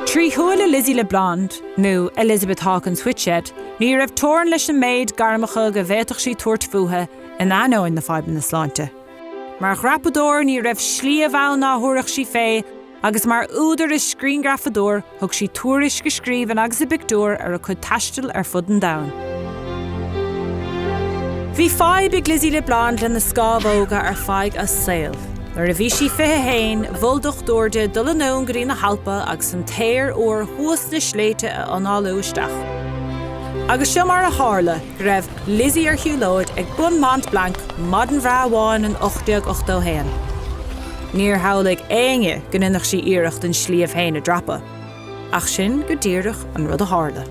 Trí shúile Lizzie Le Blond, nó Elizabeth Hawkins Whitshed, ní raibh teorainn leis an méid gairmeacha go bhféadfadh sí tabhairt fúthu in ainneoin na fadhbanna sláinte. Mar dhreapadóir ní raibh sliabh ann ná thabharfadh sí fé agus mar údar is grianghrafadóir thug sí tuairisc i scríbhinn agus i bpictiúr ar a cuid taistil ar fud an domhain. Bhí fadhb ag Lizzie Le Blond lena scámhóga ar feadh a saoil. Nuair a bhí sí 21, mhol dochtúir di dul anonn go dtí na hAlpa agus an t-aer úr thuas sna sléibhte a análú isteach. Agus seo mar a tharla go raibh Lizzie ar shiúlóid ag bun Mont Blanc maidin bhreá amháin in 1881. Níor shamhlaigh éinne go ndéanfadh sí iarracht an sliabh féin a dhreapadh. Ach sin go díreach an rud a tharla.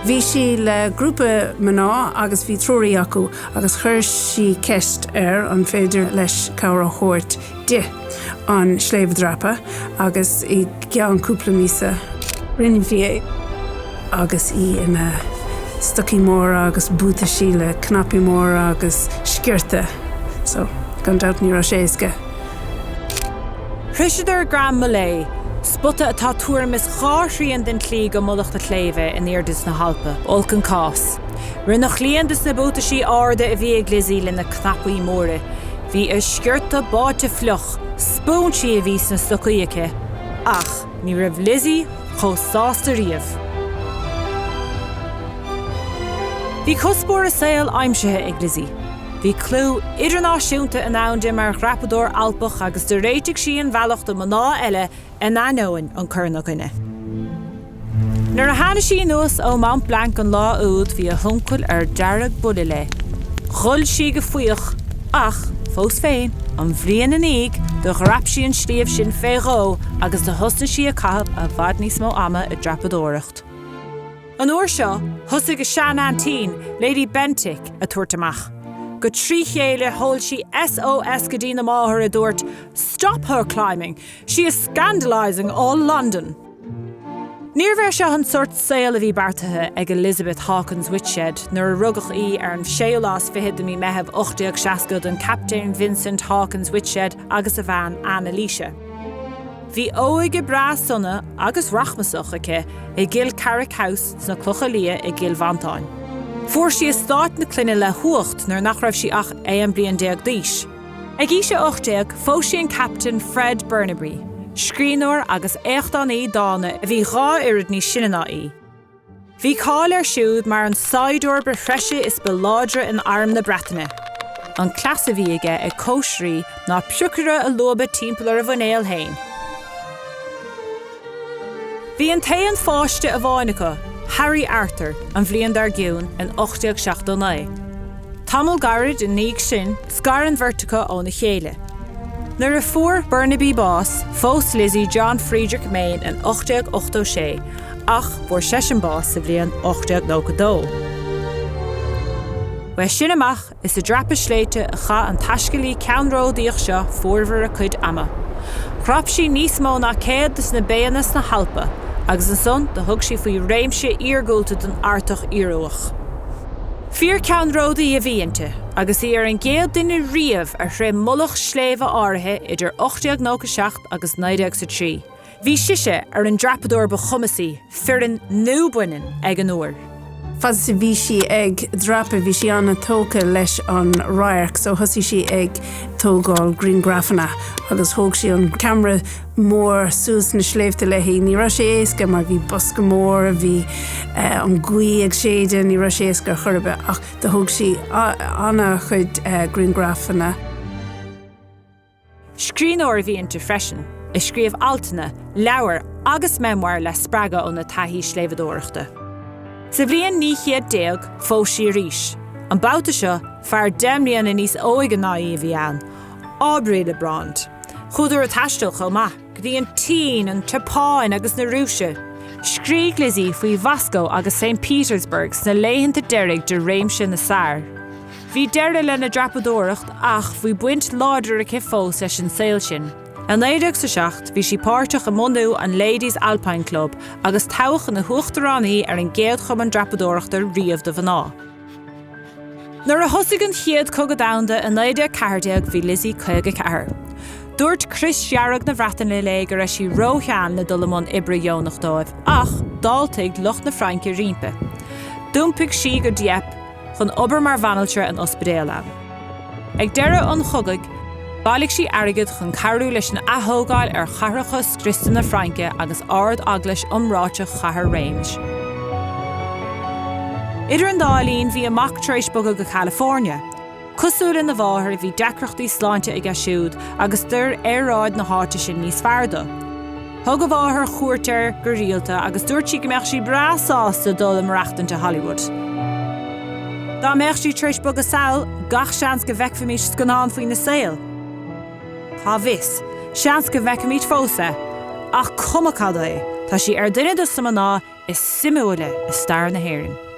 Bhí sí le grúpa mná agus bhí treoraí acu agus chuir sí ceist air an féidir leis cabhair a thabhairt di an sliabh a dhreapadh agus i gceann cúpla míosa rinne sí é agus í ina stocaí móra agus buataisí le cnaipí móra agus sciorta so gan dabht ní raibh sé éasca. Shroiseadar Grand Mulets, spota atá tuairim is dha thrian den tslí go mullach na sléibhe in airde sna hAlpa. B'olc an cás. Rinneadh líon de sna buataisí arda a bhí ag Lizzie lena cnaipí móra. Bhí a sciorta báite fliuch, spúinsí a bhí sna stocaí aici. Ach ní raibh Lizzie chomh sásta riamh. Bhí cuspóir a saoil aimsithe ag Lizzie. Bhí clú idirnáisiúnta in ann di mar dhreapadóir Alpach agus do réitigh sí an bhealach do mná eile in ainneoin an cur ina gcoinne. Nuair a tháinig sí anuas ó Mont Blanc an lá úd bhí a huncail ar dearg-buile léi. Ghol sí go fuíoch ach, fós féin, an bhliain ina dhiaidh do dhreap sí an sliabh sin fé dhó agus do thosnaigh sí ag caitheamh i bhfad níos mó ama ag dreapadóireacht. An uair seo, thosaigh a sean-aintín, Lady Bentinck, a tabhairt amach. Go trí chéile, sheol sí SOS go dtína máthair a dúirt, Stop her climbing! She is scandalising all London! Níorbh é seo an sórt saoil a bhí beartaithe ag Elizabeth Hawkins Whitshed nuair a rugadh í ar an séú lá is fichead de mí Meitheamh 1860 don Captaen Vincent Hawkins Whitshed agus a bhean Ann Alicia. Bhí óige breá sona agus rachmasach aici i gCilcarrick House sna Clocha Liath i gCill Mhantáin. Fuair sí eastát na clainne le huacht nuair nach raibh sí ach 11 bliain d'aois. Ag aois a 18, phós sí an Captaen Fred Burnaby, scríbhneoir agus éachtánaí dána a bhí dhá oiread níos sine ná í. Bhí cáil air siúd mar an saighdiúir ba threise is ba láidre in Arm na Breataine. An cleas a bhí aige ag cóisirí ná piocaire a lúbadh timpeall ar a mhuinéal féin. Bhí an t-aon pháiste amháin acu, Harry Arthur, an bhliain dár gcionn in 1879. Tamall gairid ina dhiaidh sin, scar an bheirt acu óna chéile. Nuair a fuair Burnaby bás, phós Lizzie John Friedrich Main in 1886, Ach fuair seisean bás sa bhliain 1892. Uaidh sin amach, is ag dreapadh sléibhte a chaith an taiscéalaí ceannródaíoch seo formhór a cuid ama. Dhreap sí níos mó ná 100 de na béanna sna hAlpa, agus ansan do thug sí faoi réimse iargúlta den Artach Ioruach. Fíorcheannródaí a bhí inti, agus í ar an gcéad duine riamh a shroich mullach sléibhe áirithe idir 1897 agus 1903. Bhí sise ar an dreapadóir ba chumasaí, fireann nó baineann, ag an uair. Fad is a bhí sí ag dreapadh bhí sí an-tógtha leis an radharc so thosaigh sí ag tógáil grianghrafanna agus thóg sí an ceamara mór suas na sléibhte léi. Ní raibh sé éasca mar bhí bosca mór, bhí an ghaoth ag séideadh, ní raibh sé éasca ar chor ar bith ach do thóg sí an-chuid grianghrafanna. Scríbhneoir a bhí inti freisin, a scríobh altanna, leabhair agus memoir le spreagadh óna taithí sléibheadóireachta. Sa bhliain 1900, phós sí arís. An babhta seo, fear 10 mbliana níos óige ná í a bhí ann, Aubrey Le Blond. Chuadar ag taisteal chomh maith. go dtí an tSín, an tSeapáin agus na Rúise. Scrígh Lizzie faoi Mhoscó agus St Petersburg sna laethanta deiridh de réimse na Sar. Bhí deireadh lena dreapadóireacht ach bhí baint láidir aici fós leis an saol sin. I 1907 bhí sí páirteach i mbunú an Ladies Alpine Club agus toghadh ina huachtarán í ar an gcéad chumann dreapadóireachta riamh do mhná. Nuair a thosaigh an Chéad Cogadh Domhanda i 1914 bhí Lizzie 54. Dúirt Crois Dhearg na Breataine léi go raibh sí ró-shean le dul i mbun oibre dheonach dóibh ach d'fháiltigh lucht na Fraince roimpi. D'iompaigh sí go Dieppe chun obair mar bhanaltra in ospidéal ann. Ag deireadh an chogaidh, bhailigh sí airgead chun cabhrú leis an athógáil ar chathracha scriosta na Fraince agus Ard-Eaglais iomráiteach chathair Reims. Idir an dá linn, bhí a mac tar éis bogadh go California. Cosúil lena mháthair, bhí deacrachtaí sláinte aige siúd agus d'oir aeráid na háite sin níos fearr dó. Thug a mháthair cuairt air go rialta agus dúirt sí go mbeadh sí breá sásta dul ag maireachtaint i Hollywood. Dá mbeadh sí tar éis bogadh sall, gach seans go bhfeicfimis scannán faoina saol. Cá bhfios, seans go bhfeicfimid fós é. Ach cuma cad é, tá sí ar dhuine dos na mná is suimiúla i stair na hÉireann.